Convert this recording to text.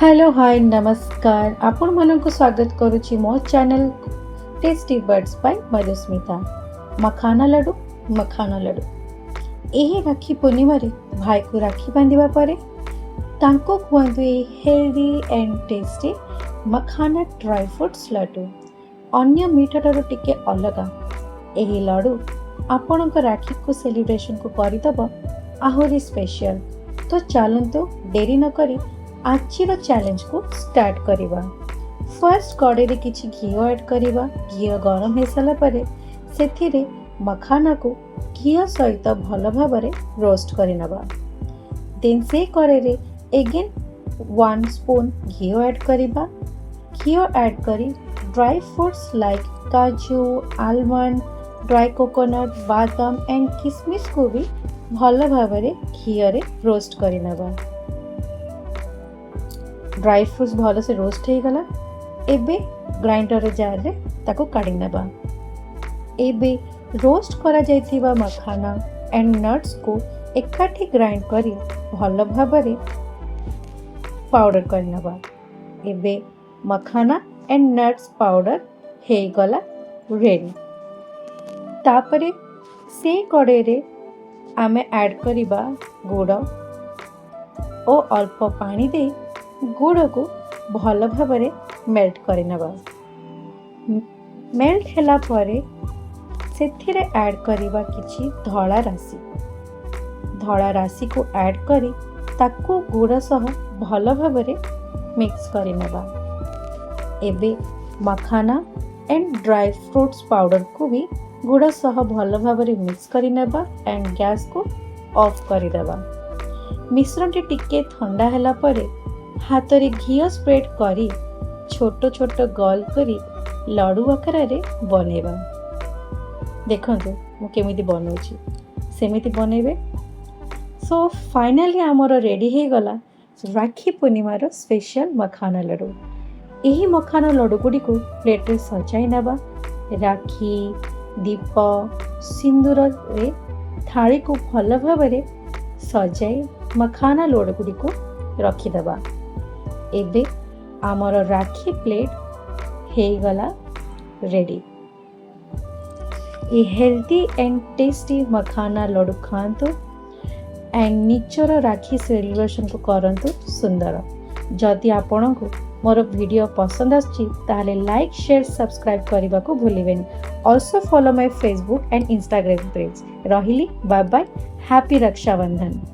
Hello, high, ନମସ୍କାର। ଆପଣମାନଙ୍କୁ ସ୍ୱାଗତ କରୁଛି ମୋ channel tasty buds by Madhusmita. Makhana laddu, makhana laddu. ଏହି ରାକ୍ଷୀ ପୂର୍ଣ୍ଣିମାରେ ଭାଇକୁ ରାକ୍ଷୀ ବାନ୍ଧିବା ପରେ ତାଙ୍କୁ ଖୁଆନ୍ତୁ ଏହି healthy and tasty makhana dry fruits laddu. ଅନ୍ୟ ମିଠାଠାରୁ ଟିକେ ଅଲଗା ଏହି ଲଡ଼ୁ ଆପଣଙ୍କ ରାକ୍ଷୀକୁ ସେଲିବ୍ରେସନକୁ କରିଦେବ ଆହୁରି ସ୍ପେଶିଆଲ। ତ ଚାଲନ୍ତୁ, ଡେରି ନକରି ଆଜିର ଚ୍ୟାଲେଞ୍ଜକୁ ଷ୍ଟାର୍ଟ କରିବା। ଫାର୍ଷ୍ଟ କଡ଼େଇରେ କିଛି ଘିଅ ଆଡ଼୍ କରିବା। ଘିଅ ଗରମ ହୋଇସାରିଲା ପରେ ସେଥିରେ ମଖାନାକୁ ଘିଅ ସହିତ ଭଲ ଭାବରେ ରୋଷ୍ଟ କରିନେବା। ଦେନ୍ ସେ କଡ଼େଇରେ ଏଗେନ୍ 1 ସ୍ପୁନ୍ ଘିଅ ଆଡ଼୍ କରିବା। ଘିଅ ଆଡ଼୍ କରି ଡ୍ରାଇ ଫ୍ରୁଟ୍ସ ଲାଇକ୍ କାଜୁ, ଆଲମଣ୍ଡ, ଡ୍ରାଇ କୋକୋନଟ୍, ବାଦାମ ଆଣ୍ଡ କିସମିସକୁ ବି ଭଲ ଭାବରେ ଘିଅରେ ରୋଷ୍ଟ କରିନେବା। ଡ୍ରାଇ ଫ୍ରୁଟ୍ସ ଭଲସେ ରୋଷ୍ଟ ହେଇଗଲା। ଏବେ ଗ୍ରାଇଣ୍ଡର ଜାର୍ରେ ତାକୁ କାଢ଼ି ନେବା। ଏବେ ରୋଷ୍ଟ କରାଯାଇଥିବା ମଖାନା ଆଣ୍ଡ ନଟ୍ସକୁ ଏକାଠି ଗ୍ରାଇଣ୍ଡ କରି ଭଲ ଭାବରେ ପାଉଡ଼ର କରିନେବା। ଏବେ ମଖାନା ଆଣ୍ଡ ନଟ୍ସ ପାଉଡ଼ର ହେଇଗଲା ରେଡ଼ି। ତାପରେ ସେଇ କଡ଼େଇରେ ଆମେ ଆଡ଼୍ କରିବା ଗୁଡ଼ ଓ ଅଳ୍ପ ପାଣି ଦେଇ ଗୁଡ଼କୁ ଭଲ ଭାବରେ ମେଲ୍ଟ କରିନେବା। ମେଲ୍ଟ ହେଲା ପରେ ସେଥିରେ ଆଡ଼୍ କରିବା କିଛି ଧଳା ରାଶି। ଧଳା ରାଶିକୁ ଆଡ଼୍ କରି ତାକୁ ଗୁଡ଼ ସହ ଭଲ ଭାବରେ ମିକ୍ସ କରିନେବା। ଏବେ ମଖାନା ଆଣ୍ଡ ଡ୍ରାଇ ଫ୍ରୁଟ୍ସ ପାଉଡ଼ରକୁ ବି ଗୁଡ଼ ସହ ଭଲ ଭାବରେ ମିକ୍ସ କରିନେବା ଆଣ୍ଡ ଗ୍ୟାସ୍କୁ ଅଫ୍ କରିଦେବା। ମିଶ୍ରଣଟି ଟିକେ ଥଣ୍ଡା ହେଲା ପରେ ହାତରେ ଘିଅ ସ୍ପ୍ରେଡ୍ କରି ଛୋଟ ଛୋଟ ଗୋଲ କରି ଲଡ଼ୁ ଆକାରରେ ବନେଇବା। ଦେଖନ୍ତୁ, ମୁଁ କେମିତି ବନଉଛି, ସେମିତି ବନେଇବେ। ସୋ ଫାଇନାଲି ଆମର ରେଡ଼ି ହେଇଗଲା ରାକ୍ଷୀ ପୂର୍ଣ୍ଣିମାର ସ୍ପେଶାଲ ମଖାନା ଲଡ଼ୁ। ଏହି ମଖାନା ଲଡ଼ୁ ଗୁଡ଼ିକୁ ପ୍ଲେଟ୍ରେ ସଜାଇ ନେବା। ରାକ୍ଷୀ, ଦୀପ, ସିନ୍ଦୁରରେ ଥାଳିକୁ ଭଲ ଭାବରେ ସଜାଇ ମଖାନା ଲଡ଼ୁ ଗୁଡ଼ିକୁ ରଖିଦେବା। ଏବେ ଆମର ରାକ୍ଷୀ ପ୍ଲେଟ୍ ହେଇଗଲା ରେଡ଼ି। ଏ healthy and tasty makhana laddu ଖାଆନ୍ତୁ ଆଣ୍ଡ ନିଜର ରାକ୍ଷୀ ସେଲିବ୍ରେସନକୁ କରନ୍ତୁ ସୁନ୍ଦର। ଯଦି ଆପଣଙ୍କୁ ମୋର ଭିଡ଼ିଓ ପସନ୍ଦ ଆସୁଛି, ତାହେଲେ ଲାଇକ୍, ସେୟାର, ସବସ୍କ୍ରାଇବ୍ କରିବାକୁ ଭୁଲିବେନି। Also follow my Facebook and Instagram page. ରହିଲି, ବାଏ ବାଏ, ହ୍ୟାପି ରକ୍ଷାବନ୍ଧନ।